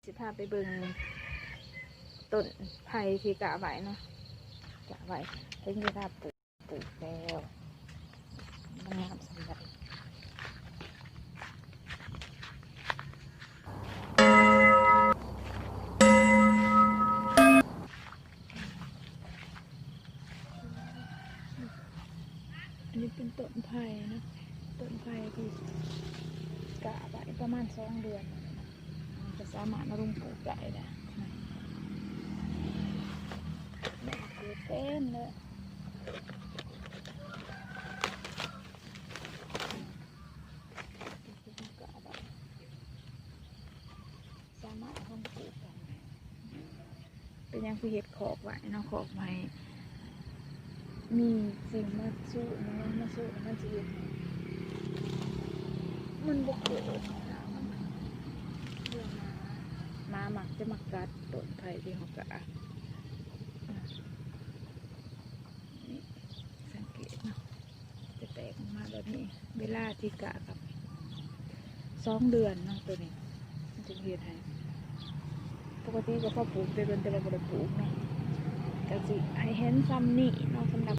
ຊິພາໄປເບິ່ງຕົ້ນໄຜ່ທີ່ກະໄວ້ເນາະ ກະໄວ້ ເພິ່ນຊິພາປູກ ປູກແລ້ວ ມັນງາມສ່ຳໃດ. ອັນນີ້ເປັນຕົ້ນໄຜ່ເນາະ ຕົ້ນໄຜ່ທີ່ກະໄວ້ປະມານສອງເດືອນ ມັນຈະສາມາດເອົາລົງປູກໄດ້ແລ້ວ ແມ່ເກີດເຕັມເລີຍ. ສາມາດເອົາລົງປູກໄດ້. ເປັນຫຍັງຄືເຮັດຄອກໄວ້ເນາະ ຄອກໄວ້ ມີສິ່ງມາສູ້ ມີຫຍັງມາສູ້ ມັນຊິເຮັດໃຫ້ມັນບໍ່ເກີດນະ ມັນ ເພື່ອໝາ ໝາມັກຈະມາກັດຕົ້ນໄຜ່ທີ່ເຮົາກະ ນີ້ ສັງເກດເນາະ ຈະແຕກອອກມາແບບນີ້ ເວລາທີ່ກະກັບສອງເດືອນເນາະ ໂຕນີ້ມັນຈຶ່ງເຮັດໃຫ້ ປົກກະຕິກໍພໍປູກແຕ່ເພິ່ນ ແຕ່ວ່າບໍ່ໄດ້ປູກເນາະ ກະຊິໃຫ້ເຫັນສ່ຳນີ້ເນາະ ສຳລັບ